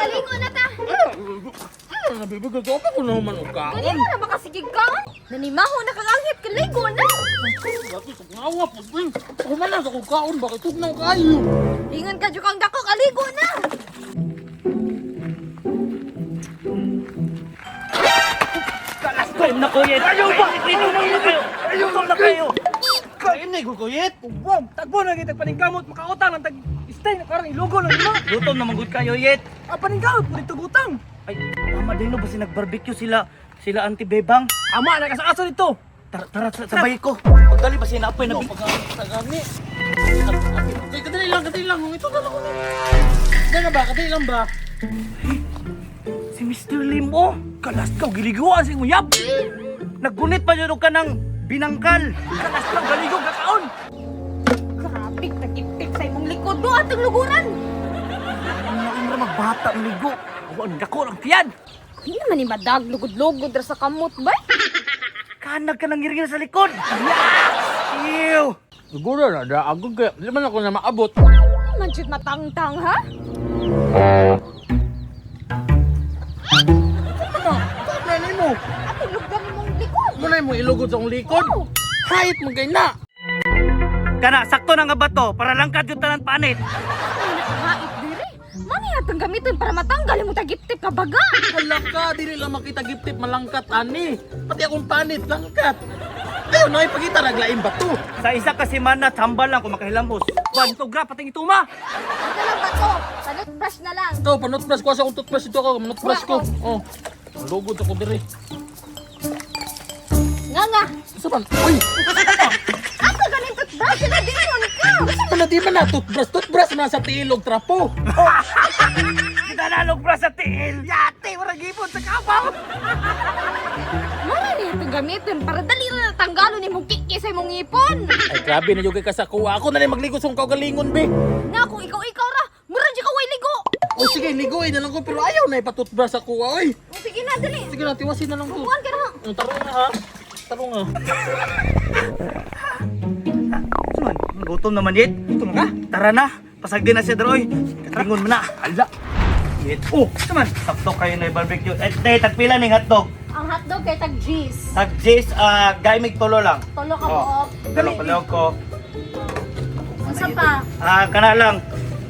Kaligo na ta. Ano nabibigay ko pa ko naman og kaon. Dali na makasigig kaon. Nanimaho na kagangit, kaligo na. Grabe, tugnawa po. Ako man lang sa kong kaon, bakit tugnaw kayo? Ingon ka jud kang dako, kaligo na. Kain na ko, Yet. Ayaw ba? Ayaw na kayo. Kain na ko, Yet. Ugwam, tagbo na kitag paningkamot, makautang lang tag istay na karang ilugo lang nila. Gutom na manggod kayo, Yet. Ah, paningkamot, pwede tugutang. Ay, tama din no, basta nag-barbecue sila, sila Auntie Bebang. Ama, nakasaaso dito. Tara, tara, sabay ko. Pagdali pa siya naapoy na. Pagkagani. Okay, kadali lang, kadali lang. Ito na lang ko. Kadali ba? Kadali lang ba? Si Mr. Lim, oh. Kalas ka, giliguan sa imong yab. Naggunit pa yun ka ng binangkal. Kalas ka, galigo kakaon. Grabe, tagiptip sa imong likod do atong luguran. Ang laki mo magbata, ligo. Ako ang dako ang tiyan. Hindi naman ni madag lugod-lugod ra sa kamot bay. Kanag ka nang ngirngir sa likod. Ew! Siguro na, daagog kaya. Di man ako na maabot. Man jud matangtang ha? Ano? Ano mo? Atong lugan imong likod. Muna mo ilugod sa akong likod. Hayit mo kay na. Kana, sakto na nga bato para langkad yung tanan panit. Ay nakahait dire. Mani atong gamiton para matanggal imong tagiptip ka baga. Wala ka, dili lang makita giptip malangkat ani. Pati akong panit langkat. Ayaw na ipakita naglain ba to? Sa isa ka semana, tambal lang kung makahilamos. Kwanto gra, pating ituma. Ito lang ba to? Panutbrush na lang. Ito, panutbrush ko sa akong toothbrush ito ako, manutbrush ko. Oh. Lugod ako diri. Nga nga. Isa man. Uy, Asa ganing toothbrush na di man ka. isa man na di man na toothbrush. Toothbrush man sa tiilog trapo. Kita nalog pra sa tiil. Yate, wala gipon sa kapaw. Mani ni atong gamiton para dali ra natanggalon imong kiki sa imong ngipon. Ay grabe na yung kay kasakuha. Ako na rin magligo sa akong kaugalingon be. Na kung ikaw-ikaw ra, mura jud ka way ligo. O sige, ligoy na lang ko pero ayaw na ipatoothbrush ako. Oy. O, sige na dali. Sige na, tiwasin na lang ko. Buwan ka na. Ang tarong na ha. Tarong ha. Man, gutom naman, Yet. Gutom na ka? Tara na, pasagdi na siya, Droy. Katingon mo na. Ala. Yet. Oh, naman. Sakto kayo na barbecue. Eh, te, tagpila ning hotdog. Ang hotdog kay tag G's. Tag J's, gamig tulo lang. Tulo ka Oh. buok. Tulo palaw ko. Unsa pa? Ah, kana lang.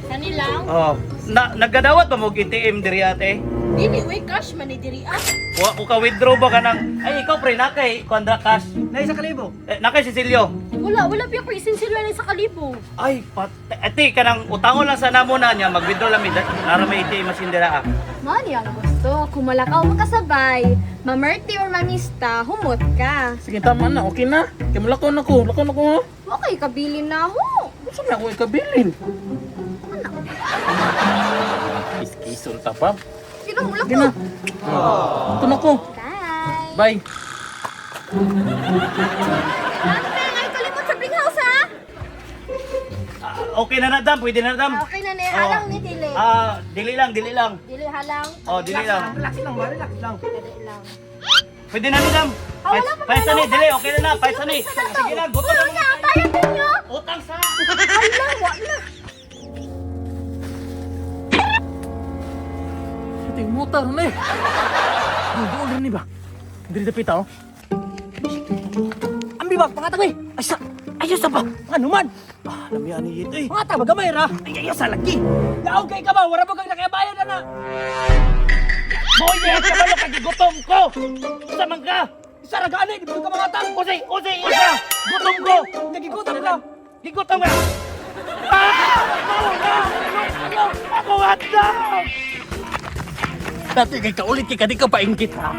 Kani lang. Oh. Na, naggadawat ba mo og ATM diri ate? Dili way cash man ni diri ah. Wa ko ka withdraw ba kanang ay ikaw pre nakay kontra cash. Na isa kalibo. Eh, nakay Cecilio. Wala, wala pa ko isinsilwa ni sa kalibo. Ay, pat ate kanang utangon lang sa namo na niya mag-withdraw lang mi nara may ATM machine dira ah. Mani ang gusto, kumalakaw makasabay, mamerti or mamista, humot ka. Sige, tama na. Okay na. Kaya mulakaw na ko. Lakaw na ko ha. Wa kay kabilin na ho. Gusto na ako ikabilin. Iskison ta pa. Sino mo Sige na. Ito na ko. Bye. Bye. Ante, ay kalimot sa big house ha. Ah, okay na na dam, pwede na dam. Ah, okay na ni, halang ni dili. Ah, dili lang, dili lang. Dili halang. Oh, dili lang. Relax lang ba? Relax lang. Dili lang. Pwede na ni dam. Ah, wala pa Paisa wala ni, pa. dili, okay na na, paisa ni. Isa na to. Sige na, gutom Wala na. na, bayad ninyo. Utang sa. Hala, wala. Ito yung motor na eh. Doon rin ba? Diri dapita oh. Ambi ba, pangatag eh. Ay sa, ayos sa ba? Ano man? Ah, lamian ni ito eh. Pangatag, magamay ra. Ay, ayos sa lagi. Laog kay ka ba? Wala ba kang nakabayan na na? Boy, eh, kabalo ka gigutom ko. Sa man ka? Isa ra gani, di ba ka mangatag? Usay, usay, isa. Gutom ko. Nagigutom ka. Gigutom ka. Ah! Ako na! Ako! Ako hotdog! Dati kay kaulit kay kadi ka paingkit ha.